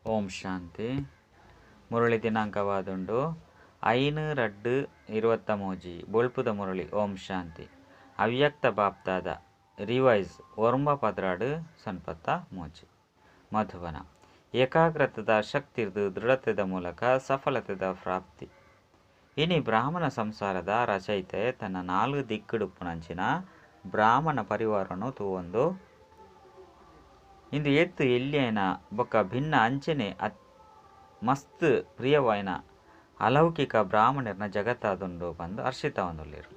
ಓಂ ಶಾಂತಿ. ಮುರಳಿ ದಿನಾಂಕವಾದುಂಡು 5/2/23. ಬೊಳ್ಪುದ ಮುರಳಿ. ಓಂ ಶಾಂತಿ. ಅವ್ಯಕ್ತ ಬಾಪ್ದಾದ ರಿವೈಸ್ 9 12 ಸೊನ್ಪತ್ತ ಮೂಜಿ. ಮಧುಬನ. ಏಕಾಗ್ರತದ ಶಕ್ತಿರ್ದು ದೃಢತೆದ ಮೂಲಕ ಸಫಲತೆದ ಪ್ರಾಪ್ತಿ. ಇನಿ ಬ್ರಾಹ್ಮಣ ಸಂಸಾರದ ರಚಯಿತೆ ತನ್ನ ನಾಲ್ಕು ದಿಕ್ಕುಡುಪ್ಪುನಂಚಿನ ಬ್ರಾಹ್ಮಣ ಪರಿವಾರನು ತೂವೊಂದು ಇಂದು ಏತ್ ಎಲ್ಯೈನ ಬೊಕ್ಕ ಭಿನ್ನ ಅಂಚನೆ ಮಸ್ತ್ ಪ್ರಿಯವಾಯಿನ ಅಲೌಕಿಕ ಬ್ರಾಹ್ಮಣರ್ನ ಜಗತ್ತಾದುಂಡು ಪಂದ್ ಹರ್ಷಿತಾವೊಂದುಲ್ಲೆರ್.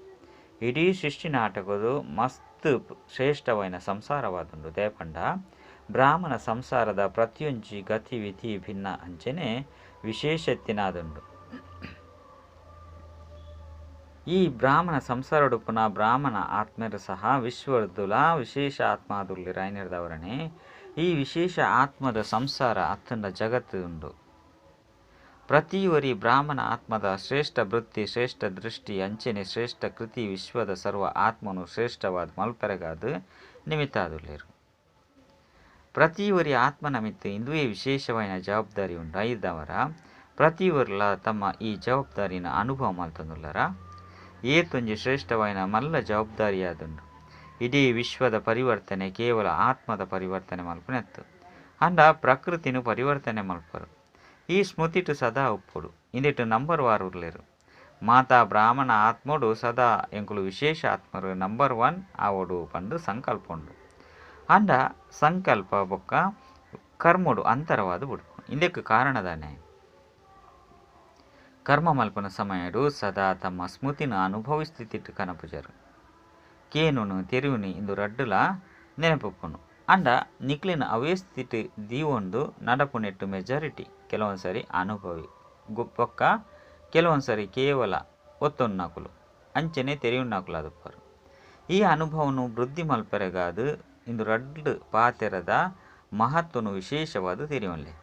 ಇಡೀ ಸೃಷ್ಟಿ ನಾಟಕದು ಮಸ್ತ್ ಶ್ರೇಷ್ಠವಾಯಿನ ಸಂಸಾರವಾದುಂಡು. ದೇಪಂಡ ಬ್ರಾಹ್ಮಣ ಸಂಸಾರದ ಪ್ರತಿಯೊಂಜಿ ಗತಿವಿಧಿ ಭಿನ್ನ ಅಂಚನೆ ವಿಶೇಷತ್ತಿನಾದುಂಡು. ಈ ಬ್ರಾಹ್ಮಣ ಸಂಸಾರಡುಪ್ಪುನ ಬ್ರಾಹ್ಮಣ ಆತ್ಮರು ಸಹ ವಿಶ್ವರ್ದುಲ ವಿಶೇಷ ಆತ್ಮಾದುಲ್ಲೆರ್. ಐನೆರ್ದವರನೆ ಈ ವಿಶೇಷ ಆತ್ಮದ ಸಂಸಾರ ಅತ್ತಂಡ ಜಗತ್ತು ಉಂಡು. ಪ್ರತಿಯೊರಿ ಬ್ರಾಹ್ಮಣ ಆತ್ಮದ ಶ್ರೇಷ್ಠ ವೃತ್ತಿ, ಶ್ರೇಷ್ಠ ದೃಷ್ಟಿ ಅಂಚನೆ ಶ್ರೇಷ್ಠ ಕೃತಿ ವಿಶ್ವದ ಸರ್ವ ಆತ್ಮನು ಶ್ರೇಷ್ಠವಾದ ಮಲ್ಪೆರಗಾದ ನಿಮಿತ್ತಾದುಲ್ಲೆರ್. ಪ್ರತಿಯೊರಿ ಆತ್ಮನ ಮಿತ್ತು ಇಂದುವೇ ವಿಶೇಷವಾಯಿನ ಜವಾಬ್ದಾರಿ ಉಂಡು. ಐದವರ ಪ್ರತಿಯೊರ್ಲ ತಮ್ಮ ಈ ಜವಾಬ್ದಾರಿನ ಅನುಭವ ಮಲ್ತೊಂದುಲ್ಲರ ಏತೊಂಜಿ ಶ್ರೇಷ್ಠವಾಯಿನ ಮಲ್ಲ ಜವಾಬ್ದಾರಿಯಾದುಂಡು. ಇಡೀ ವಿಶ್ವದ ಪರಿವರ್ತನೆ ಕೇವಲ ಆತ್ಮದ ಪರಿವರ್ತನೆ ಮಲ್ಪನೆತ್ತು ಅಂಡ ಪ್ರಕೃತಿನು ಪರಿವರ್ತನೆ ಮಲ್ಪರು. ಈ ಸ್ಮೃತಿಟು ಸದಾ ಉಪ್ಪುಡು. ಇಂದಿಟ್ಟು ನಂಬರ್ ವಾರ್ ಉರ್ಲೆರು. ಮಾತಾ ಬ್ರಾಹ್ಮಣ ಆತ್ಮಡು ಸದಾ ಎಂಕುಲು ವಿಶೇಷ ಆತ್ಮರು ನಂಬರ್ 1 ಆವೊಡು ಪಂದು ಸಂಕಲ್ಪ ಉಂಡು. ಅಂಡ ಸಂಕಲ್ಪ ಬೊಕ್ಕ ಕರ್ಮಡು ಅಂತರವಾದ ಬುಡು. ಇಂದಕ್ಕೆ ಕಾರಣದಾನೆ ಕರ್ಮ ಮಲ್ಪನ ಸಮಯಡು ಸದಾ ತಮ್ಮ ಸ್ಮೃತಿನ ಅನುಭವಿ ಸ್ಥಿತಿಟ್ಟು ಕನಪುಜರು. ಕೇನುನು ತೆರಿಯುನಿ ಇಂದು ರಡ್ಡುಲ ನೆನಪುಪ್ಪುನು. ಅಂಡ ನಿಕ್ಲಿನ ಅವೇ ಸ್ಥಿತಿ ದೀವೊಂದು ನಡಪುನೆಟ್ಟು ಮೆಜಾರಿಟಿ ಕೆಲವೊಂದ್ಸರಿ ಅನುಭವಿ ಬೊಕ್ಕ ಕೆಲವೊಂದ್ಸರಿ ಕೇವಲ ಒತ್ತೊನ್ನಾಕುಲು ಅಂಚನೆ ತೆರಿಯುನ್ನಾಕುಲು ಅದುಪ್ಪರು. ಈ ಅನುಭವನು ವೃದ್ಧಿ ಮಲ್ಪೆರಗಾದು ಇಂದು ರಡ್ಡು ಪಾತೆರದ ಮಹತ್ವನು ವಿಶೇಷವಾದ ತೆರಿಯೊನ್ಲೆ.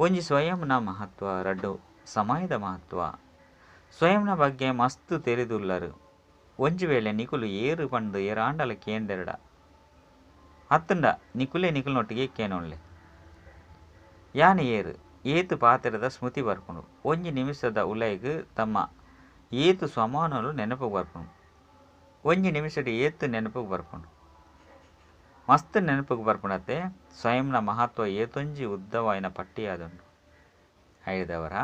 ಒಂಜಿ ಸ್ವಯಂನ ಮಹತ್ವ, ರಡ್ಡು ಸಮಯದ ಮಹತ್ವ. ಸ್ವಯಂನ ಬಗ್ಗೆ ಮಸ್ತ್ ತೆರಿದುಲ್ಲರು. ಒಂಜಿ ವೇಳೆ ನಿಕುಲು ಏರು ಪಂದು ಏರಾಂಡಲ ಕೇಂದೆರಡ ಅತ್ತಂಡ ನಿಕುಲೆ ನಿಕುಲ್ನೊಟ್ಟಿಗೆ ಕೇನೊನ್ಲೆ. ಯಾನೆ ಏರು ಏತು ಪಾತೆರದ ಸ್ಮೃತಿ ಬರ್ಪುಂಡು. ಒಂಜಿ ನಿಮಿಷದ ಉಲೈಗ್ ತಮ್ಮ ಏತು ಸ್ವಮಾನಲು ನೆನಪು ಬರ್ಪುಂಡು. ಒಂಜಿ ನಿಮಿಷದ ಏತು ನೆನಪು ಬರ್ಪುಂಡು. ಮಸ್ತ್ ನೆನಪುಗ್ ಬರ್ಪುಂಡತ್ತೆ. ಸ್ವಯಂನ ಮಹತ್ವ ಏತೊಂಜಿ ಉದ್ದವಾಯಿನ ಪಟ್ಟಿಯಾದುಂಡು. ಐದವರ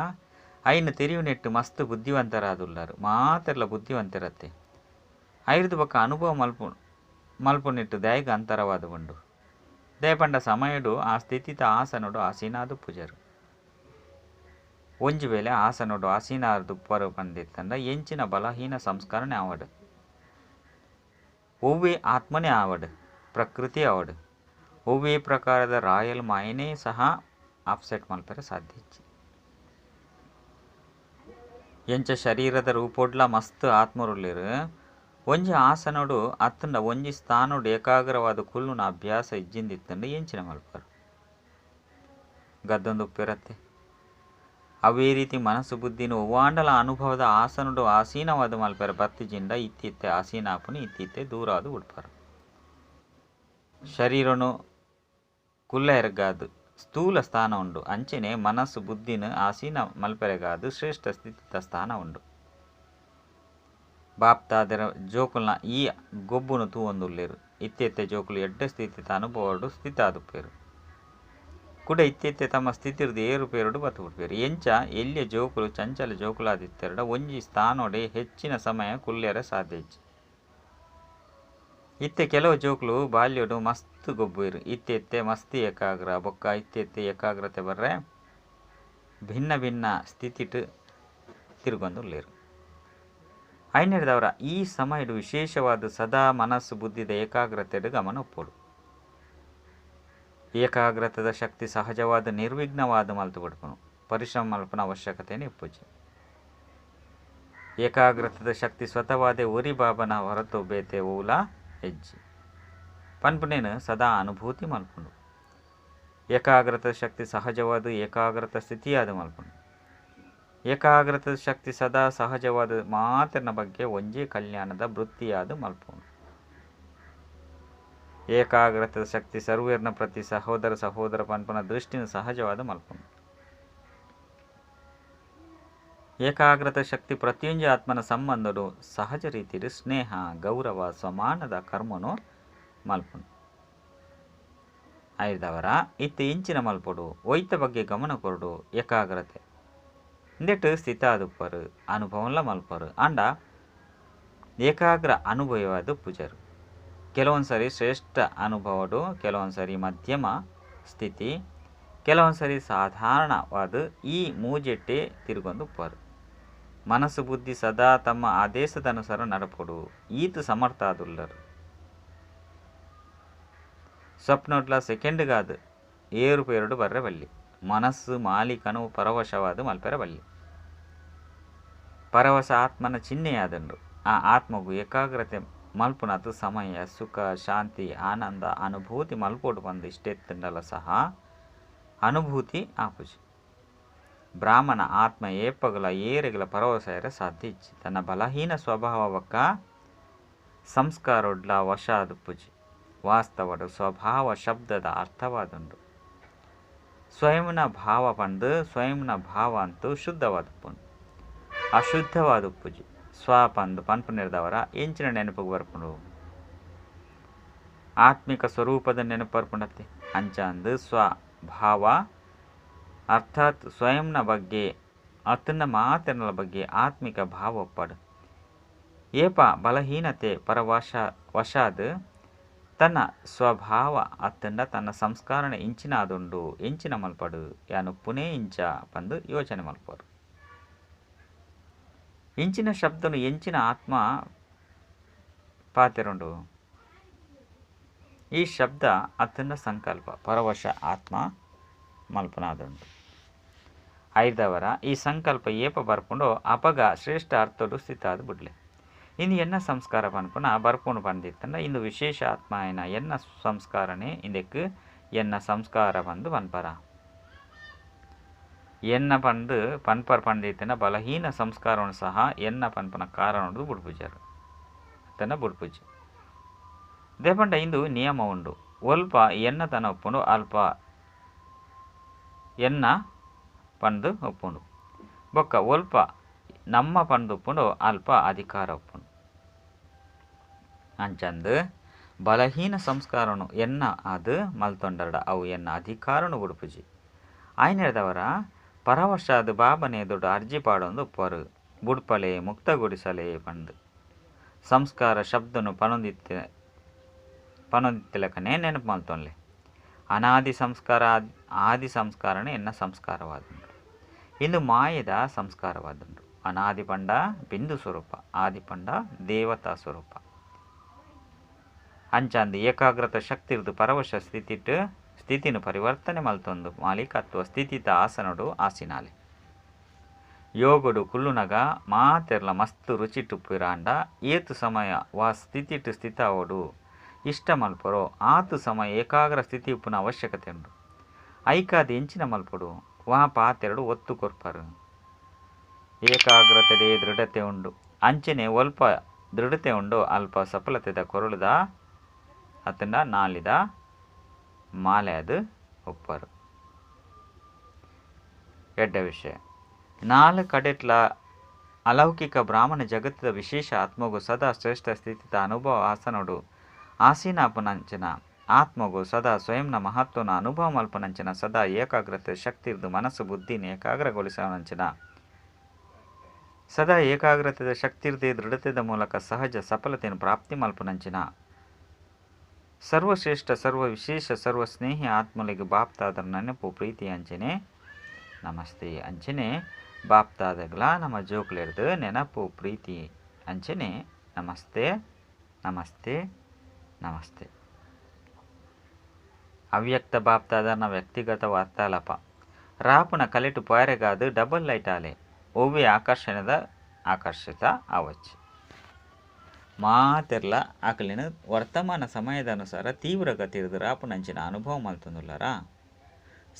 ಐನು ತೆರಿಯುನೆಟ್ಟು ಮಸ್ತ್ ಬುದ್ಧಿವಂತರಾದುಲ್ಲರು. ಮಾತೆರ್ಲ ಬುದ್ಧಿವಂತರತ್ತೆ. ಐರ್ದು ಬೊಕ್ಕ ಅನುಭವ ಮಲ್ಪುನೆಟ್ಟು ದಾಯಗ ಅಂತರವಾದ ಉಂಡು. ದಯಪಂಡ ಸಮಯಡು ಆ ಸ್ಥಿತಿತ ಆಸನಡು ಆಸೀನಾದು ಪೂಜರು. ಒಂಜಿ ವೇಳೆ ಆಸನಡು ಆಸೀನಾದು ಪರು ಪಂದಿತ್ತಂಡ ಎಂಚಿನ ಬಲಹೀನ ಸಂಸ್ಕರಣೆ ಆವಡು. ಒವ್ವೇ ಆತ್ಮನೇ ಆವಡು, ಪ್ರಕೃತಿ ಆವಡು, ಒವ್ವೇ ಪ್ರಕಾರದ ರಾಯಲ್ ಮಾಯನೇ ಸಹ ಅಪ್ಸೆಟ್ ಮಲ್ಪೆರೆ ಸಾಧ್ಯ ಇಜ್ಜಿ. ಎಂಚ ಶರೀರದ ರೂಪೊಡ್ಲ ಮಸ್ತ್ ಆತ್ಮರುಲ್ಲೆರ್. ಒಂಜಿ ಆಸನಡು ಅತ್ತಂಡ ಒಂಜಿ ಸ್ಥಾನಡು ಏಕಾಗ್ರವಾದ ಕುಲ್ಲುನ ಅಭ್ಯಾಸ ಇಜ್ಜಿಂದಿತ್ತಂಡ ಎಂಚಿನ ಮಲ್ಪರು. ಗದ್ದೊಂದು ಉಪ್ಪಿರತ್ತೆ. ಅವೇ ರೀತಿ ಮನಸ್ಸು ಬುದ್ಧಿನ ಒವ್ವಾಂಡಲ ಅನುಭವದ ಆಸನಡು ಆಸೀನವಾದ ಮಲ್ಪೆರೆ ಬತ್ತಿಜಿಂಡ ಇತ್ತಿತ್ತೆ ಆಸೀನಾಪುನಿ ಇತ್ತಿತ್ತೆ ದೂರ ಆದು ಉಡ್ಪಾರು. ಶರೀರನು ಕುಲ್ಲ ಎರ್ಗಾದು ಸ್ಥೂಲ ಸ್ಥಾನ ಉಂಡು. ಅಂಚನೆ ಮನಸ್ಸು ಬುದ್ಧಿನ ಆಸೀನ ಮಲ್ಪೆರೆಗಾದು ಶ್ರೇಷ್ಠ ಸ್ಥಿತಿತ ಸ್ಥಾನ ಉಂಡು. ಬಾಪ್ತಾದರ ಜೋಕುಲ್ನ ಈ ಗೊಬ್ಬುನು ತೂವೊಂದುಲ್ಲೆರು. ಇತ್ತೆತ್ತೆ ಜೋಕುಲು ಎಡ್ಡೆ ಸ್ಥಿತಿತ ಅನುಭವಡು ಸ್ಥಿತ ಆದುಪ್ಪೆರು. ಕುಡ ಇತ್ತೆತ್ತೆ ತಮ್ಮ ಸ್ಥಿತಿರ್ದು ಏರುಪೇರುಡು ಬತ್ತು ಬಿಡ್ಪೇರು. ಎಂಚ ಎಲ್ಲಿಯ ಜೋಕುಲು ಚಂಚಲ ಜೋಕುಲಾದಿತ್ತೆರಡ ಒಂಜಿ ಸ್ಥಾನೋಡೆ ಹೆಚ್ಚಿನ ಸಮಯ ಕುಲ್ಲೆರೆ ಸಾಧ್ಯ ಇಜ್ಜಿ. ಇತ್ತೆ ಕೆಲವು ಜೋಕುಲು ಬಾಲ್ಯಡು ಮಸ್ತ್ ಗೊಬ್ಬುವೆರು. ಇತ್ತೆತ್ತೆ ಮಸ್ತ್ ಏಕಾಗ್ರ ಬೊಕ್ಕ ಇತ್ತೆತ್ತೆ ಏಕಾಗ್ರತೆ ಬರ್ರೆ ಭಿನ್ನ ಭಿನ್ನ ಸ್ಥಿತಿಟ್ ತಿರುಗೊಂದುಲ್ಲೆರು. ಐನೆರ್ದವರ ಈ ಸಮಯಡು ವಿಶೇಷವಾದ ಸದಾ ಮನಸ್ಸು ಬುದ್ಧಿದ ಏಕಾಗ್ರತೆಡು ಗಮನ ಒಪ್ಪೋಡು. ಏಕಾಗ್ರತದ ಶಕ್ತಿ ಸಹಜವಾದ ನಿರ್ವಿಘ್ನವಾದ ಮಲ್ತು ಬಿಡ್ಪುನು. ಪರಿಶ್ರಮ ಮಲ್ಪನ ಅವಶ್ಯಕತೆನೇ ಇಪ್ಪುಜಿ. ಏಕಾಗ್ರತದ ಶಕ್ತಿ ಸ್ವತಃವಾದ ಒರಿ ಬಾಬನ ಹೊರತು ಬೇತೆ ಓಲ ಹೆಜ್ಜಿ ಪನ್ಪುನೇನು ಸದಾ ಅನುಭೂತಿ ಮಲ್ಪುಂಡು. ಏಕಾಗ್ರತದ ಶಕ್ತಿ ಸಹಜವಾದ ಏಕಾಗ್ರತ ಸ್ಥಿತಿಯಾದ ಮಲ್ಪುಂಡು. ಏಕಾಗ್ರತದ ಶಕ್ತಿ ಸದಾ ಸಹಜವಾದ ಮಾತಿನ ಬಗ್ಗೆ ಒಂಜೇ ಕಲ್ಯಾಣದ ವೃತ್ತಿಯಾದ ಮಲ್ಪುಂಡು. ಏಕಾಗ್ರತದ ಶಕ್ತಿ ಸರ್ವೇರ್ನ ಪ್ರತಿ ಸಹೋದರ ಸಹೋದರ ಪನ್ಪುನ ದೃಷ್ಟಿನ ಸಹಜವಾದ ಮಲ್ಪುಂಡು. ಏಕಾಗ್ರತೆ ಶಕ್ತಿ ಪ್ರತಿಯೊಂಜಿ ಆತ್ಮನ ಸಂಬಂಧಡು ಸಹಜ ರೀತಿಡು ಸ್ನೇಹ ಗೌರವ ಸಮಾನದ ಕರ್ಮನು ಮಲ್ಪುನು. ಐದವರ ಇತ್ತೆ ಇಂಚಿನ ಮಲ್ಪೊಡು ಒಯ್ತ ಬಗ್ಗೆ ಗಮನ ಕೊರಡು ಏಕಾಗ್ರತೆ ಇಂದೆಟ್ ಸ್ಥಿತ ಆದುಪ್ಪರು ಅನುಭವನ್ಲ ಮಲ್ಪರು ಆಂಡ ಏಕಾಗ್ರ ಅನುಭವವಾದ ಪೂಜರು. ಕೆಲವೊಂದು ಸಾರಿ ಶ್ರೇಷ್ಠ ಅನುಭವಡು, ಕೆಲವೊಂದು ಸಾರಿ ಮಧ್ಯಮ ಸ್ಥಿತಿ, ಕೆಲವೊಂದು ಸಾರಿ ಸಾಧಾರಣವಾದ ಈ ಮೂಜೆಟ್ಟೆ ತಿರುಗೊಂದುಪ್ಪರು. ಮನಸ್ಸು ಬುದ್ಧಿ ಸದಾ ತಮ್ಮ ಆದೇಶದ ಅನುಸಾರ ನಡಪೊಡು ಈತ ಸಮರ್ಥ ಆದುಲ್ಲರು. ಸ್ವಪ್ನೊಡ್ಲ ಸೆಕೆಂಡ್ಗಾದ ಏರುಪೇರುಡು ಬರ್ರೆ ಬಲ್ಲಿ ಮನಸ್ಸು ಮಾಲೀಕನು ಪರವಶವಾದ ಮಲ್ಪೆರ ಬಲ್ಲಿ. ಪರವಶ ಆತ್ಮನ ಚಿಹ್ನೆಯಾದಂಡು ಆ ಆತ್ಮಗು ಏಕಾಗ್ರತೆ ಮಲ್ಪುನತು ಸಮಯ ಸುಖ ಶಾಂತಿ ಆನಂದ ಅನುಭೂತಿ ಮಲ್ಪೋಡು ಬಂದು ಇಷ್ಟೆತ್ತಂಡಲ ಸಹ ಅನುಭೂತಿ ಆಪುಜಿ. ಬ್ರಾಹ್ಮಣ ಆತ್ಮ ಏಪಗಲ ಏರೆಗಲ ಪರವಶ ಸಾಧ್ಯ ಇಚ್ಚಿ ತನ್ನ ಬಲಹೀನ ಸ್ವಭಾವಕ್ಕ ಸಂಸ್ಕಾರೊಡ್ಲ ವಶ ಆದುಪ್ಪುಜಿ. ವಾಸ್ತವಡು ಸ್ವಭಾವ ಶಬ್ದದ ಅರ್ಥವಾದುಂಡು. ಸ್ವಯಂನ ಭಾವ ಪಂದು ಸ್ವಯಂನ ಭಾವ ಅಂತೂ ಶುದ್ಧವಾದುಪ್ಪುಂಡು ಅಶುದ್ಧವಾದುಪ್ಪುಜಿ. ಸ್ವ ಪಂದು ಪನ್ಪು ನಿರ್ದವರ ಎಂಚಿನ ನೆನಪುಗು ಬರ್ಪುಂಡು ಆತ್ಮಿಕ ಸ್ವರೂಪದ ನೆನಪು ಬರ್ಪುಂಡತ್ತೆ. ಅಂಚಾಂದು ಸ್ವಭಾವ ಅರ್ಥಾತ್ ಸ್ವಯಂನ ಬಗ್ಗೆ ಅತನ ಮಾತನಲ ಬಗ್ಗೆ ಆತ್ಮಿಕ ಭಾವ ಒಪ್ಪಡು. ಏಪ ಬಲಹೀನತೆ ಪರವಶ ವಶಾದ ತನ್ನ ಸ್ವಭಾವ ಅತ್ತಂಡ ತನ್ನ ಸಂಸ್ಕಾರಣ ಇಂಚಿನ ಆದುಂಡು ಎಂಚಿನ ಮಲ್ಪಡು ಯಾನು ಪುನೇ ಇಂಚ ಪಂದು ಯೋಚನೆ ಮಲ್ಪರು. ಇಂಚಿನ ಶಬ್ದನು ಎಂಚಿನ ಆತ್ಮ ಪಾತೆರುಂಡು. ಈ ಶಬ್ದ ಅತ್ತಂಡ ಸಂಕಲ್ಪ ಪರವಶ ಆತ್ಮ ಮಲ್ಪನಾದುಂಡು. ಐದವರ ಈ ಸಂಕಲ್ಪ ಏಪ ಬರ್ಪುಂಡೋ ಅಪಗ ಶ್ರೇಷ್ಠ ಅರ್ಥಡು ಸ್ಥಿತ ಆದ ಬುಡ್ಲೆ. ಇಂದು ಎನ್ನ ಸಂಸ್ಕಾರ ಪನ್ಪುನ ಬರ್ಪುಂಡು ಪಂದಿತ್ತಂಡ ಇಂದು ವಿಶೇಷ ಆತ್ಮ ಏನ ಎನ್ನ ಸಂಸ್ಕಾರನೇ ಇಂದಕ್ಕೆ ಎನ್ನ ಸಂಸ್ಕಾರ ಬಂದು ಪನ್ಪರ. ಎನ್ನ ಪಂದು ಪನ್ಪರ್ ಪಂದಿತ್ತನ ಬಲಹೀನ ಸಂಸ್ಕಾರವನ್ನು ಸಹ ಎನ್ನ ಪನ್ಪನ ಕಾರಣದು ಬುಡ್ಪುಜರು ಅತನ ಬುಡ್ಪುಜಿ. ದೇಪಂಡ ಇಂದು ನಿಯಮ ಉಂಡು ಒಲ್ಪ ಎನ್ನ ತನ ಒಪ್ಪುಂಡು ಅಲ್ಪ ಎನ್ನ ಪಂದು ಒಪ್ಪುಂಡು ಬೊಕ್ಕ ಒಲ್ಪ ನಮ್ಮ ಪಂದು ಒಪ್ಪುಂಡು ಅಲ್ಪ ಅಧಿಕಾರ ಒಪ್ಪುಂಡು. ಅಂಚಂದು ಬಲಹೀನ ಸಂಸ್ಕಾರನು ಎನ್ನ ಅದು ಮಲ್ತೊಂಡರಡ ಅವು ಎನ್ನ ಅಧಿಕಾರನು ಬುಡ್ಪುಜಿ. ಆಯ್ನೆದವರ ಪರವಶಾದ ಬಾಬನೆ ದೊಡ್ಡ ಅರ್ಜಿ ಪಾಡೊಂದು ಒಪ್ಪರು ಬುಡ್ಪಲೆ ಮುಕ್ತಗೊಡಿಸಲೆ ಪಂದು ಸಂಸ್ಕಾರ ಶಬ್ದನು ಪನೊಂದಿತ್ತಲಕನೇ ನೆನಪು ಮಲ್ತೊನ್ಲೆ. ಅನಾದಿ ಸಂಸ್ಕಾರ ಆದಿ ಸಂಸ್ಕಾರನೇ ಎನ್ನ ಸಂಸ್ಕಾರವಾದುಂಡು. ಇಂದು ಮಾಯದ ಸಂಸ್ಕಾರವಾದುಂಡು. ಅನಾದಿ ಪಂಡ ಬಿಂದು ಸ್ವರೂಪ, ಆದಿ ಪಂಡ ದೇವತಾ ಸ್ವರೂಪ. ಅಂಚಾಂದು ಏಕಾಗ್ರತ ಶಕ್ತಿ ಇರ್ದು ಪರವಶ ಸ್ಥಿತಿಟ್ಟು ಸ್ಥಿತಿನ ಪರಿವರ್ತನೆ ಮಲ್ತೊಂದು ಮಾಲೀಕತ್ವ ಸ್ಥಿತಿತ ಆಸನಡು ಆಸಿನಾಲೆ. ಯೋಗಡು ಕುಲ್ಲುನಗ ಮಾತೆರ್ಲ ಮಸ್ತ್ ರುಚಿ ಟುಪ್ಪಿರಾಂಡ ಏತು ಸಮಯ ವಾ ಸ್ಥಿತಿಟ್ಟು ಸ್ಥಿತಾವಡು ಇಷ್ಟ ಮಲ್ಪರೋ ಆತು ಸಮಯ ಏಕಾಗ್ರ ಸ್ಥಿತಿ ಉಪ್ಪುನ ಅವಶ್ಯಕತೆ ಉಂಡು. ಐಕಾದ ಎಂಚಿನ ಮಲ್ಪಡು ವಾ ಪಾತೆರಡು ಒತ್ತು ಕೊರ್ಪರು. ಏಕಾಗ್ರತೆಡೆ ದೃಢತೆ ಉಂಡು ಅಂಚನೆ ಒಲ್ಪ ದೃಢತೆ ಉಂಡು ಅಲ್ಪ ಸಫಲತೆದ ಕೊರಳುದ ಅತಂಡ ನಾಲಿದ ಮಾಲೆ ಅದು ಒಪ್ಪರು. ಎಡ್ಡ ವಿಷಯ ನಾಲ್ಕು ಕಡೆಟ್ಲ ಅಲೌಕಿಕ ಬ್ರಾಹ್ಮಣ ಜಗತ್ತದ ವಿಶೇಷ ಆತ್ಮಗು ಸದಾ ಶ್ರೇಷ್ಠ ಸ್ಥಿತಿತ ಅನುಭವ ಆಸನೋಡು ಆಸೀನಾಪನಂಚನ ಆತ್ಮಗು ಸದಾ ಸ್ವಯಂನ ಮಹತ್ವನ ಅನುಭವ ಮಲ್ಪನಂಚನ ಸದಾ ಏಕಾಗ್ರತೆ ಶಕ್ತಿ ಇರ್ದು ಮನಸ್ಸು ಬುದ್ಧಿನ ಏಕಾಗ್ರಗೊಳಿಸನಂಚನ ಸದಾ ಏಕಾಗ್ರತೆದ ಶಕ್ತಿರ್ದೆ ದೃಢತೆದ ಮೂಲಕ ಸಹಜ ಸಫಲತೆಯನ್ನು ಪ್ರಾಪ್ತಿ ಮಲ್ಪನಂಚಿನ ಸರ್ವಶ್ರೇಷ್ಠ ಸರ್ವ ವಿಶೇಷ ಸರ್ವ ಸ್ನೇಹಿ ಆತ್ಮಲಿಗೆ ಬಾಪ್ತಾದರ ನೆನಪು ಪ್ರೀತಿ ಅಂಚನೆ ನಮಸ್ತೆ ಅಂಚನೆ ಬಾಪ್ತಾದಗ್ಲ ನಮ್ಮ ಜೋಕ್ಲೆರ್ದು ನೆನಪು ಪ್ರೀತಿ ಅಂಚನೆ ನಮಸ್ತೆ ನಮಸ್ತೆ ನಮಸ್ತೆ. ಅವ್ಯಕ್ತ ಬಾಪ್ತಾದರ್ನ ವ್ಯಕ್ತಿಗತ ವಾರ್ತಾಲಾಪ ರಾಪುನ ಕಲೆಟು ಪಾರೆಗಾದು ಡಬಲ್ ಲೈಟ್ ಆಲೆ ಒವ್ವೆ ಆಕರ್ಷಣದ ಆಕರ್ಷಿತ ಆವಚ್ಚು ಮಾತೆರ್ಲ ಆಕಲಿನ ವರ್ತಮಾನ ಸಮಯದ ಅನುಸಾರ ತೀವ್ರ ಗತಿ ಇರಿದು ರಾಪುನಂಚಿನ ಅನುಭವ ಮಲ್ತೊಂದುಲ್ಲಾರ.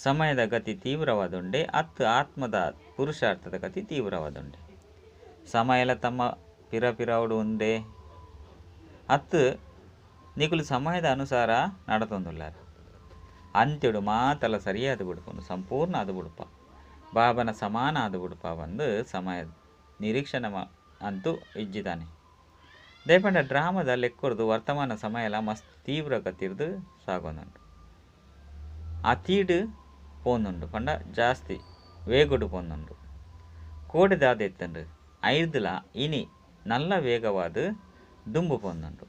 ಸಮಯದ ಗತಿ ತೀವ್ರವಾದುಂಡೆ ಅತ್ತು ಆತ್ಮದ ಪುರುಷಾರ್ಥದ ಗತಿ ತೀವ್ರವಾದುಂಡೆ. ಸಮಯಲ ತಮ್ಮ ಪಿರ ಪಿರವಡು ಉಂಡೆ ಅತ್ತು ನಿಕುಲು ಸಮಯದ ಅನುಸಾರ ನಡತೊಂದುಲ್ಲಾರ. ಅಂತ್ಯಡು ಮಾತಲ ಸರಿಯಾದ ಬಿಡ್ಪುಂಡು ಸಂಪೂರ್ಣ ಅದು ಬಿಡ್ಪ. ಬಾಬನ ಸಮಾನ ಆದು ಬುಡುಪ ಬಂದು ಸಮಯ ನಿರೀಕ್ಷಣೆ ಅಂತೂ ಇಜ್ಜಿದಾನೆ. ದಯಪಂಡ ಡ್ರಾಮದ ಲೆಕ್ಕೊರ್ದು ವರ್ತಮಾನ ಸಮಯಲ ಮಸ್ತ್ ತೀವ್ರ ಗತಿರ್ದು ಸಾಗೊಂದುಂಡು. ಆ ತೀಡು ಪೋಂದುಂಡು ಪಂಡ ಜಾಸ್ತಿ ವೇಗಡು ಪೋಂದುಂಡು. ಕೋಡೆದಾದ ಎತ್ತಂಡು ಐರ್ದಲ ಇನಿ ನಲ್ಲ ವೇಗವಾದ ದುಂಬು ಪೋಂದುಂಡು.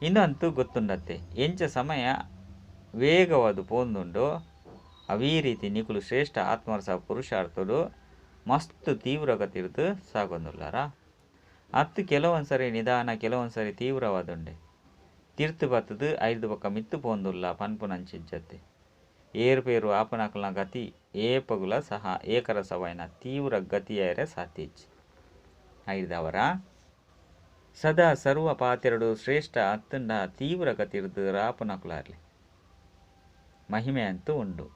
ಇಂದಂತೂ ಗೊತ್ತುಂಡತ್ತೆ ಎಂಚ ಸಮಯ ವೇಗವಾದ ಪೋಂದುಂಡು ಅವೇ ರೀತಿ ನಿಕುಲು ಶ್ರೇಷ್ಠ ಆತ್ಮರಸ ಪುರುಷಾರ್ಥಡು ಮಸ್ತ್ ತೀವ್ರ ಗತಿರ್ದು ಸಾಗೊಂದುಲ್ಲಾರ. ಅತ್ತು ಕೆಲವೊಂದ್ಸರಿ ನಿಧಾನ ಕೆಲವೊಂದ್ಸರಿ ತೀವ್ರವಾದುಂಡೆ. ತಿರ್ತು ಬತ್ತದು ಐದು ಬೊಕ್ಕ ಮಿತ್ತು ಪೋಂದುಲ್ಲ ಪನ್ಪುನಂಚಿಜ್ಜತ್ತೆ. ಏರುಪೇರು ಆಪನಕಲ್ನ ಗತಿ ಏಪಗುಲ ಸಹ ಏಕರಸವಾಯಿನ ತೀವ್ರ ಗತಿಯರೆ ಸಾಧ್ಯ. ಐದವರ ಸದಾ ಸರ್ವ ಪಾತೆರಡು ಶ್ರೇಷ್ಠ ಅತ್ತಂಡ ತೀವ್ರ ಗತಿರ್ದು ರಾಪನಕುಲಾರ್ಲಿ ಮಹಿಮೆ ಅಂತೂ ಉಂಡು.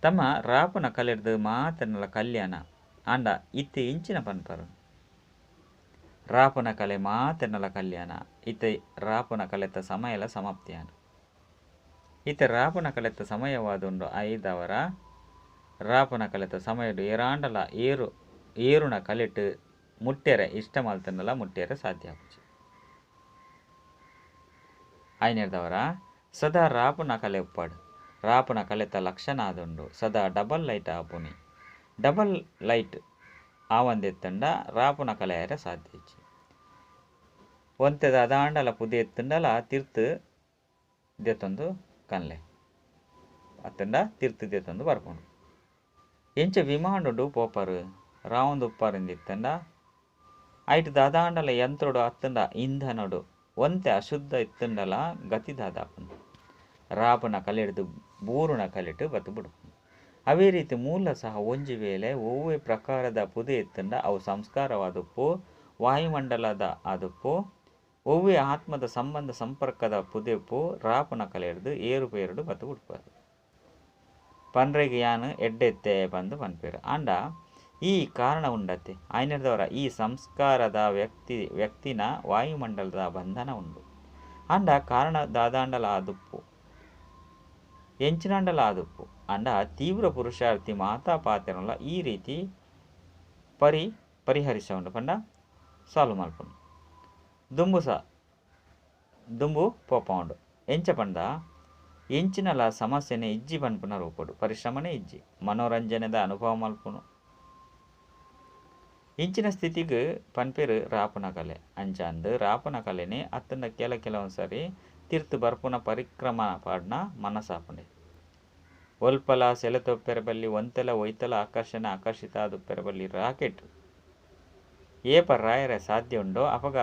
ತಮ್ಮ ರಾಪನ ಕಲೆರ್ದು ಮಾತನಲ ಕಲ್ಯಾಣ ಆಂಡ ಇತ್ತೆ ಇಂಚಿನ ಪನ್ಪರು. ರಾಪನ ಕಲೆ ಮಾತನಲ ಕಲ್ಯಾಣ ಇತ್ತೆ ರಾಪನ ಕಲೆತ ಸಮಯಲ ಸಮಾಪ್ತಿಯಾನ. ಇತ್ತೆ ರಾಪನ ಕಲೆತ ಸಮಯವಾದುಂಡು. ಐದವರ ರಾಪನ ಕಲೆತ ಸಮಯಡು ಏರಾಂಡಲ ಏರುನ ಕಲೆಟ್ ಮುಟ್ಟೆರೆ ಇಷ್ಟ ಮಲ್ತನಲ ಮುಟ್ಟೆರೆ ಸಾಧ್ಯ ಆಪುಜಿ. ಐನೇರ್ದವರ ಸದಾ ರಾಪನ ಕಲೆ ಉಪ್ಪಾಡು. ರಾಪನ ಕಲೆತ ಲಕ್ಷಣ ಆದುಂಡು ಸದಾ ಡಬಲ್ ಲೈಟ್ ಆಪುನಿ. ಡಬಲ್ ಲೈಟ್ ಆವಂದೆತ್ತಂಡ ರಾಪುನ ಕಲೆಯರೆ ಸಾಧ್ಯ ಇಜ್ಜಿ. ಒಂತೆದ ಅದಾಂಡಲ ಪುದೆ ಎತ್ತಂಡಲ ತಿರ್ತು ದೆತ್ತೊಂದು ಕನ್ಲೆ ಅತ್ತಂಡ ತಿರ್ತು ದೆತ್ತೊಂದು ಬರ್ಪುಂಡು. ಎಂಚ ವಿಮಾನಡು ಪೋಪರು ರಾವಂದು ಉಪ್ಪಾರಿಂದಿತ್ತಂಡ ಐಟ್ ದಾದಾಂಡಲ ಯಂತ್ರಡು ಅತ್ತಂಡ ಇಂಧನಡು ಒಂತೆ ಅಶುದ್ಧ ಇತ್ತಂಡಲ ಗತಿ ದಾದಾಪುಂಡು. ರಾಪನ ಕಲೆಡ್ದು ಬೂರುನ ಕಲೆಟು ಬತ್ತು ಬಿಡುಪುಂಡು. ಅವೇ ರೀತಿ ಮೂಲ ಸಹ ಒಂಜಿ ವೇಳೆ ಒವ್ವೆ ಪ್ರಕಾರದ ಪುದೆ ಇತ್ತಂಡ ಅವು ಸಂಸ್ಕಾರವಾದುಪ್ಪು ವಾಯುಮಂಡಲದ ಆದುಪ್ಪು ಒವ್ವೆ ಆತ್ಮದ ಸಂಬಂಧ ಸಂಪರ್ಕದ ಪುದೆಪ್ಪು ರಾಪನ ಕಲೆಡ್ದು ಏರುಪೇರುಡು ಬತ್ತು ಬಿಡ್ಪಾರು. ಪನ್ರೆಗೆ ಯಾನು ಎಡ್ಡೆತ್ತೆ ಬಂದು ಪನ್ಪೇರು. ಆಂಡ ಈ ಕಾರಣ ಉಂಡತ್ತೆ ಆಯ್ನದವರ ಈ ಸಂಸ್ಕಾರದ ವ್ಯಕ್ತಿನ ವಾಯುಮಂಡಲದ ಬಂಧನ ಉಂಡು. ಆಂಡ ಕಾರಣ ದಾದಾಂಡಲ ಆದುಪ್ಪು ಎಂಚಿನಾಂಡಲ ಆದುಪ್ಪು. ಅಂಡ ತೀವ್ರ ಪುರುಷಾರ್ಥಿ ಮಾತಾ ಪಾತ್ರನಲ್ಲ ಈ ರೀತಿ ಪರಿಹರಿಸ ಉಂಡು ಪಂಡ ಸಾಲ್ವ್ ಮಲ್ಪುಂಡು. ದುಂಬು ಪೋಪ ಉಂಡು. ಎಂಚ ಪಂಡ ಎಂಚಿನಲ ಸಮಸ್ಯೆನೆ ಇಜ್ಜಿ ಪನ್ಪುನ ರೂಪಡು ಪರಿಶ್ರಮನೇ ಇಜ್ಜಿ ಮನೋರಂಜನೆದ ಅನುಭವ ಮಲ್ಪುನು. ಇಂಚಿನ ಸ್ಥಿತಿಗೆ ಪನ್ಪೇರು ರಾಪನ ಕಲೆ. ಅಂಚಾಂದು ರಾಪನ ಕಲೆನೆ ಅತ್ತಂಡ ಕೆಲವೊಂದ್ಸರಿ ತಿರ್ತು ಬರ್ಪುನ ಪರಿಕ್ರಮ ಪಾಡ್ನ ಮನಸಾಪುಂಡೆ. ಒಲ್ಪಲ ಸೆಲೆತೊಪ್ಪೆರಬಲ್ಲಿ ಒಂತೆಲ ಒಯ್ತಲ ಆಕರ್ಷಣೆ ಆಕರ್ಷಿತ ಆದುಪ್ಪೆರಬಲ್ಲಿ ರಾಕೆಟ್ ಏಪ ರಾಯರೆ ಸಾಧ್ಯ ಉಂಡೋ ಅಪಗ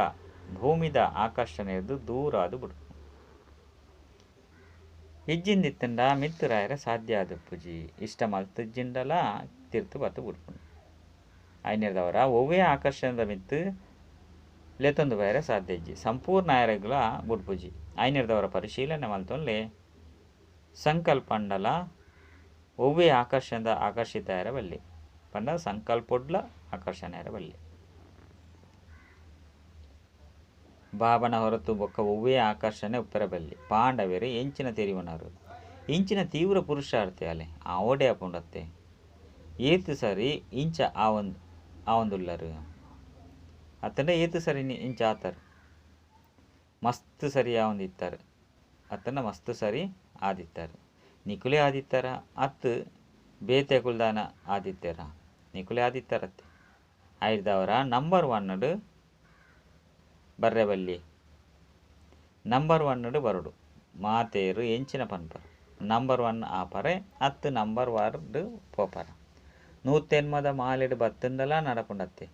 ಭೂಮಿದ ಆಕರ್ಷಣೆಯದು ದೂರ ಆದು ಬಿಡು. ಇಜ್ಜಿಂದಿತ್ತಂಡ ಮಿತ್ತು ರಾಯರೆ ಸಾಧ್ಯ ಆದುಪ್ಪುಜಿ. ಇಷ್ಟ ಮಲ್ತಿಜ್ಜಿಂಡಲ ತಿರ್ತು ಬತ್ತು ಬಿಡ್ಪುಂಡು. ಐನೇದವರ ಒವ್ವೇ ಆಕರ್ಷಣದ ಮಿತ್ತು ಲೆತ್ತೊಂದು ಬಯರೆ ಸಾಧ್ಯ ಇಜ್ಜಿ. ಸಂಪೂರ್ಣ ಆಯರೆಗ್ಲ ಬುಡ್ಪುಜಿ. ಐನೇದವರ ಪರಿಶೀಲನೆ ಮಲ್ತೊನ್ಲೆ ಸಂಕಲ್ಪಂಡಲ ಒವ್ವೇ ಆಕರ್ಷಣದ ಆಕರ್ಷಿತ ಬಲ್ಲಿ ಪಂಡ ಸಂಕಲ್ಪೊಡ್ಲ ಆಕರ್ಷಣೆ ಬಲ್ಲಿ. ಬಾಬನ ಹೊರತು ಬೊಕ್ಕ ಒವ್ವೇ ಆಕರ್ಷಣೆ ಉಪ್ಪರಬಲ್ಲಿ. ಪಾಂಡವೇರು ಎಂಚಿನ ತೆರಿವನರು ಇಂಚಿನ ತೀವ್ರ ಪುರುಷಾರ್ಥಿ ಅಲೆ ಆವಡೆ ಅಪುಂಡತ್ತೆ. ಏತು ಸರಿ ಇಂಚ ಆವಂದುಲ್ಲರು ಅತ್ತಂಡ ಏತು ಸರಿ ಇಂಚ ಆತರು ಮಸ್ತ್ ಸರಿ ಆವಂದಿತ್ತಾರೆ ಅತ್ತಂಡ ಮಸ್ತ್ ಸರಿ ಆದಿತ್ತಾರೆ. ನಿಕುಲೆ ಆದಿತ್ತಾರ ಅತ್ತು ಬೇತೆ ಕುಲ್ದಾನ ಆದಿತ್ಯರ ನಿಕುಲೆ ಆದಿತ್ತಾರತ್ತೆ. ಐದವರ ನಂಬರ್ ಒನ್ನಡು ಬರ್ರೆಬಲ್ಲಿ ನಂಬರ್ ಒನ್ನಡು ಬರುಡು ಮಾತೇರು ಎಂಚಿನ ಪನ್ಪರು ನಂಬರ್ ಒನ್ ಆಪರೆ ಅತ್ತು ನಂಬರ್ ವಾರ್ಡ್ ಪೋಪರ. ನೂತೆನ್ಮದ ಮಾಲೆಡು ಬತ್ತಂಡಲ ನಡಪುಂಡತ್ತೆ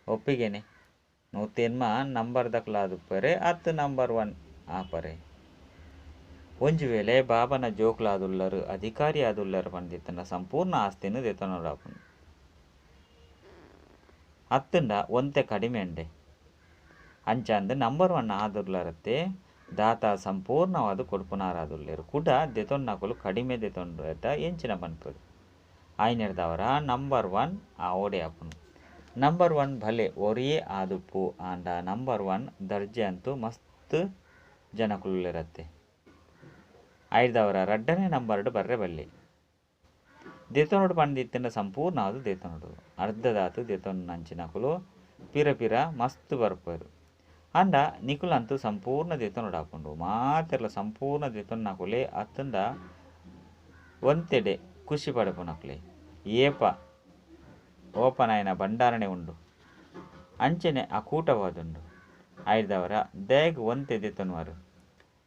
ಒಪ್ಪಿಗೆನೆ. ನೂತೆನ್ಮ ನಂಬರ್ ದಕ್ಲಾದುಪ್ಪರೆ ಅತ್ತು ನಂಬರ್ ಒನ್ ಆಪರೆ. ಒಂಜಿ ವೇಳೆ ಬಾಬನ ಜೋಕ್ಲಾದುಲ್ಲರು ಅಧಿಕಾರಿ ಆದುಲ್ಲರು ಪಂಡಿತ್ತಂಡ ಸಂಪೂರ್ಣ ಆಸ್ತಿನ ದೆತೊನೊಡಾಪುಂಡು. ಅತ್ತಂಡ ಒಂತೆ ಕಡಿಮೆ ಅಂಡೆ ಅಂಚಾಂದು ನಂಬರ್ ಒನ್ ಆದುಲ್ಲರತ್ತೆ ದಾತ ಸಂಪೂರ್ಣವಾದ ಕೊಡ್ಪುನಾರಾದುಲ್ಲೇರು ಕೂಡ ದೆತೊನ್ನಕುಲು ಕಡಿಮೆ ದೆತೊಂಡ ಎಂಚಿನ ಪನ್ಪುಡು. ಐನೆರ್ದವರ ನಂಬರ್ ಒನ್ ಆವಡೆ ಆಪುಂಡು. ನಂಬರ್ ಒನ್ ಭಲೆ ಒರಿಯೇ ಆದುಪ್ಪು ಆಂಡ ನಂಬರ್ ಒನ್ ದರ್ಜೆ ಅಂತೂ ಮಸ್ತ್ ಜನಕುಲಿರತ್ತೆ. ಐದವರ ರಡ್ಡನೇ ನಂಬರ್ಡು ಬರ್ರೆ ಬಲ್ಲಿ. ದೆತೊನೊಡು ಪಂದಿತ್ತಿನ ಸಂಪೂರ್ಣ ಅದು ದೆತೊನೊಡು ಅರ್ಧದಾತು ದೆತೊನಂಚಿನಕುಲು ಪಿರ ಪಿರ ಮಸ್ತ್ ಬರ್ಪೆರ್ ಆಂಡ ನಿಕುಲಂತೂ ಸಂಪೂರ್ಣ ದೆತೊನೊಡಾಪುಂಡು ಮಾತೆರ್ಲ ಸಂಪೂರ್ಣ ದೆತೊನ್ನಕುಲೆ ಅತ್ತಂಡ ಒಂತೆಡೆ ಖುಷಿ ಪಡಪುನಕುಲೆ ಏಪ ಓಪನಾಯನ ಭಂಡಾರಣೆ ಉಂಡು ಅಂಚನೆ ಅಕೂಟವಾದುಂಡು ಆಯ್ದವರ ದೇಗ್ ಒಂತೆ ದೆತೊನುವರು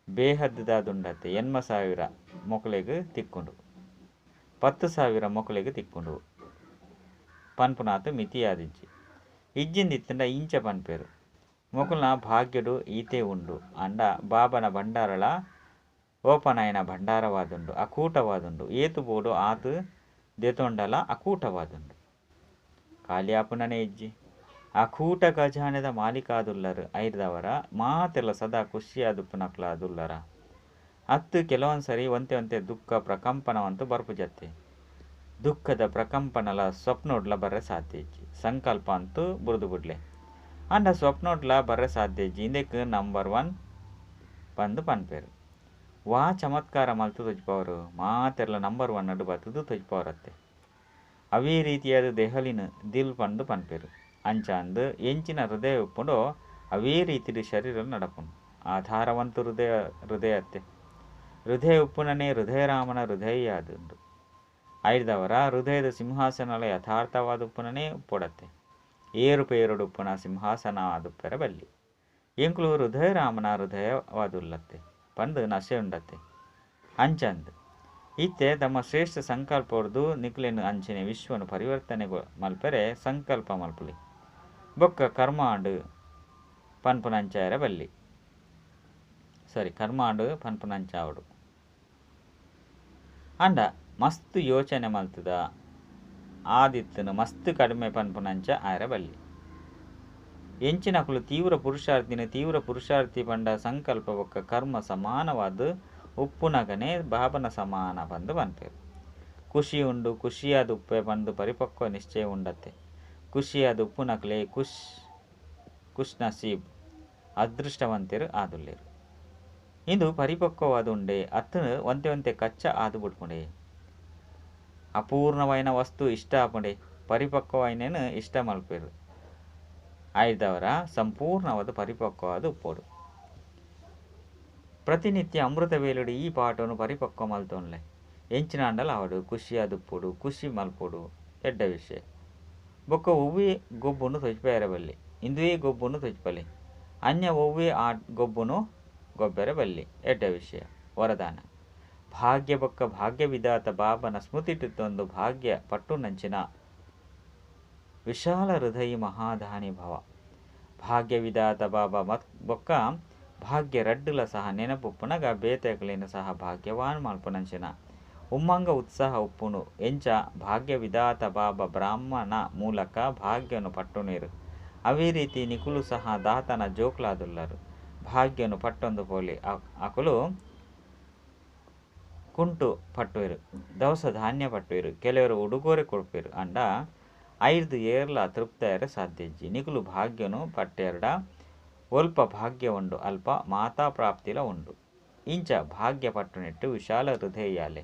ಬೇಹದ್ದುದಾದುಂಡತ್ತೆ 8000 ಮೊಕಲೆಗ್ ತಿಕ್ಕೊಂಡು 10,000 ಮೊಕಲೆಗ್ ತಿಕ್ಕೊಂಡು ಪನ್ಪುನಾತು ಮಿತಿಯಾದಿಜ್ಜಿ ಇಜ್ಜಿಂದಿತ್ತಂಡ ಇಂಚ ಪನ್ಪೇರು ಮೊಕಲ್ನ ಭಾಗ್ಯಡು ಈತೆ ಉಂಡು ಅಂಡ ಬಾಬನ ಭಂಡಾರಳ ಓಪನಾಯನ ಭಂಡಾರವಾದುಂಡು ಅಕೂಟವಾದುಂಡು ಏತು ಬೋಡು ಆತು ದೆತೊಂಡಲ ಅಕೂಟವಾದುಂಡು ಖಾಲಿಯಾಪುನನೇ ಇಜ್ಜಿ ಅಕೂಟ ಖಜಾನೆದ ಮಾಲೀಕಾದುಲ್ಲರು ಐರ್ದವರ ಮಾತೆಲ್ಲ ಸದಾ ಖುಷಿಯಾದುಪ್ಪುನಕ್ಲಾದುಲ್ಲರ ಅತ್ತು ಕೆಲವೊಂದು ಸರಿ ಒಂತೆ ಒಂತೆ ದುಃಖ ಪ್ರಕಂಪನವಂತೂ ಬರ್ಪುಜತ್ತೆ ದುಃಖದ ಪ್ರಕಂಪನಲ ಸ್ವಪ್ನೋಡ್ಲ ಬರ್ರೆ ಸಾಧ್ಯ ಇಜ್ಜಿ ಸಂಕಲ್ಪ ಅಂತೂ ಬುರ್ದು ಬುಡ್ಲೆ ಅಂಡ ಸ್ವಪ್ನೋಡ್ಲ ಬರ್ರೆ ಸಾಧ್ಯ ಇಜ್ಜಿ ಇಂದಕ್ಕೆ ನಂಬರ್ 1 ಪಂದು ಪನ್ಪೇರು ವಾ ಚಮತ್ಕಾರ ಮಲ್ತು ತೊಜ್ಪವರು ಮಾತೆಲ್ಲ ನಂಬರ್ 1 ಅಡು ಬತ್ತದು ತೊಜ್ಪವರತ್ತೆ ಅವೇ ರೀತಿಯಾದ ದೆಹಲಿನ ದಿಲ್ ಪಂದು ಪನ್ಪೇರು ಅಂಚಾಂದು ಎಂಚಿನ ಹೃದಯ ಉಪ್ಪುಂಡೋ ಅವೇ ರೀತಿಯ ಶರೀರ ನಡಪುಂಡು ಆಧಾರವಂತು ಹೃದಯ ಹೃದಯತ್ತೆ ಹೃದಯ ಉಪ್ಪುನನೇ ಹೃದಯರಾಮನ ಹೃದಯ ಆದುಂಡು ಐದವರ ಹೃದಯದ ಸಿಂಹಾಸನಲ ಯಥಾರ್ಥವಾದ ಉಪ್ಪುನನೇ ಉಪ್ಪೊಡತ್ತೆ ಏರುಪೇರುಡು ಉಪ್ಪುನ ಸಿಂಹಾಸನ ಆದುಪ್ಪೆರ ಬಲ್ಲಿ ಎಂಕುಲು ಹೃದಯರಾಮನ ಹೃದಯವಾದುಲ್ಲತ್ತೆ ಪಂದು ನಶೆ ಉಂಡತ್ತೆ ಅಂಚಂದು ಇತ್ತೆ ತಮ್ಮ ಶ್ರೇಷ್ಠ ಸಂಕಲ್ಪ ಹೊಡೆದು ನಿಕ್ಲೆನು ಅಂಚನೆ ವಿಶ್ವನು ಪರಿವರ್ತನೆ ಮಲ್ಪೆರೆ ಸಂಕಲ್ಪ ಮಲ್ಪುಲಿ ಬೊಕ್ಕ ಕರ್ಮಾಂಡು ಪನ್ಪುನಂಚಾಯರ ಬಲ್ಲಿ ಸರಿ ಕರ್ಮಾಂಡು ಪನ್ಪುನಂಚಾವಡು ಅಂಡ ಮಸ್ತ್ ಯೋಚನೆ ಮಲ್ತದ ಆದಿತ್ತನು ಮಸ್ತ್ ಕಡಿಮೆ ಪನ್ಪುನಂಚ ಆಯರ ಬಲ್ಲಿ ಎಂಚಿನಕುಲು ತೀವ್ರ ಪುರುಷಾರ್ಥಿನ ತೀವ್ರ ಪುರುಷಾರ್ಥಿ ಪಂಡ ಸಂಕಲ್ಪ ಬೊಕ್ಕ ಕರ್ಮ ಸಮಾನವಾದ ಉಪ್ಪುನಗನೆ ಬಾಬನ ಸಮಾನ ಬಂದು ಪನ್ಪೇರು ಖುಷಿ ಉಂಡು ಖುಷಿಯಾದ ಉಪ್ಪೆ ಬಂದು ಪರಿಪಕ್ವ ನಿಶ್ಚಯ ಉಂಡತ್ತೆ ಖುಷಿಯಾದ ಉಪ್ಪುನಕ್ಲೆ ಖುಷ್ ಖುಷ್ ನಸೀಬ್ ಅದೃಷ್ಟವಂತರು ಆದುಲ್ಲೇರು ಇಂದು ಪರಿಪಕ್ವವಾದ ಉಂಡೆ ಅತ್ತನು ಒಂತೆ ಒಂತೆ ಕಚ್ಚ ಆದು ಬಿಡ್ಪುಂಡೆ ಅಪೂರ್ಣವೈನ ವಸ್ತು ಇಷ್ಟ ಆಪುಂಡೆ ಪರಿಪಕ್ವವೈನೇನು ಇಷ್ಟ ಮಲ್ಪೇರು ಆಯ್ದವರ ಸಂಪೂರ್ಣವಾದ ಪರಿಪಕ್ವವಾದ ಉಪ್ಪೋಡು ಪ್ರತಿನಿತ್ಯ ಅಮೃತ ವೇಳುಡು ಈ ಪಾಠವನ್ನು ಪರಿಪಕ್ವ ಮಲ್ತೊನ್ಲೆ ಎಂಚಿನ ಅಂಡಲ ಆವಡು ಖುಷಿಯಾದ ಉಪ್ಪೋಡು ಖುಷಿ ಮಲ್ಪೋಡು ಎಡ್ಡ ವಿಷಯ ಬೊಕ್ಕ ಒವ್ವೇ ಗೊಬ್ಬುನು ತೊಜ್ಪೇರ ಬಲ್ಲಿ ಇಂದುವೇ ಗೊಬ್ಬುನು ತೊಜ್ಪಲಿ ಅನ್ಯ ಒವ್ವೇ ಆ ಗೊಬ್ಬುನು ಗೊಬ್ಬರ ಬಲ್ಲಿ ಎಡ್ಡ ವಿಷಯ ವರದಾನ ಭಾಗ್ಯ ಬೊಕ್ಕ ಭಾಗ್ಯ ವಿಧಾತ ಬಾಬನ ಸ್ಮೃತಿಟ್ಟಿತ್ತೊಂದು ಭಾಗ್ಯ ಪಟ್ಟು ನಂಚಿನ ವಿಶಾಲ ಹೃದಯ ಮಹಾದಾನಿ ಭವ ಭಾಗ್ಯ ವಿಧಾತ ಬಾಬಾ ಮತ್ ಬೊಕ್ಕ ಭಾಗ್ಯ ರಡ್ಡುಲ ಸಹ ನೆನಪುಪ್ಪುನಗ ಬೇತೆಗಲೇನು ಸಹ ಭಾಗ್ಯವಾನ್ ಮಲ್ಪುನಂಚಿನ ಉಮ್ಮಂಗ ಉತ್ಸಾಹ ಉಪ್ಪುನು ಎಂಚ ಭಾಗ್ಯ ವಿಧಾತ ಬಾಬಾ ಬ್ರಾಹ್ಮಣ ಮೂಲಕ ಭಾಗ್ಯನು ಪಟ್ಟುನೀರು ಅವೇ ರೀತಿ ನಿಕುಲು ಸಹ ದಾತನ ಜೋಕ್ಲಾದುಲ್ಲರು ಭಾಗ್ಯನು ಪಟ್ಟೊಂದು ಪೋಲಿ ಅಕುಲು ಕುಂಟು ಪಟ್ಟುವೆರು ದವಸ ಧಾನ್ಯ ಪಟ್ಟುವೆರು ಕೆಲವರು ಉಡುಗೊರೆ ಕೊಡ್ಪೇರು ಅಂಡ 5 ಏರ್ಲ ತೃಪ್ತಿಯರ ಸಾಧ್ಯ ಇಜ್ಜಿ ನಿಕುಲು ಭಾಗ್ಯನು ಪಟ್ಟೆರಡ ಒಲ್ಪ ಭಾಗ್ಯ ಉಂಡು ಅಲ್ಪ ಮಾತಾ ಪ್ರಾಪ್ತಿಲ ಉಂಡು ಇಂಚ ಭಾಗ್ಯ ಪಟ್ಟುನೆಟ್ಟು ವಿಶಾಲ ಹೃದಯಾಲೆ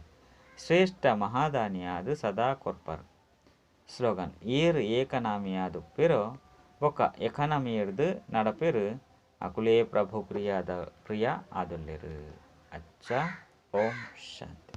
ಶ್ರೇಷ್ಠ ಮಹಾದಾನಿಯಾದ ಸದಾ ಕೊರ್ಪರು ಸ್ಲೋಗನ್ ಏರು ಏಕನಾಮಿಯಾದುಪ್ಪಿರೋ ಬೊಕ್ಕ ಎಕನಮಿಯರ್ದು ನಡಪೇರು ಅಕುಲೇ ಪ್ರಭು ಪ್ರಿಯಾದ ಪ್ರಿಯ ಆದುಲ್ಲೇರು. ಅಚ್ಚ, ಓಂ ಶಾಂತಿ.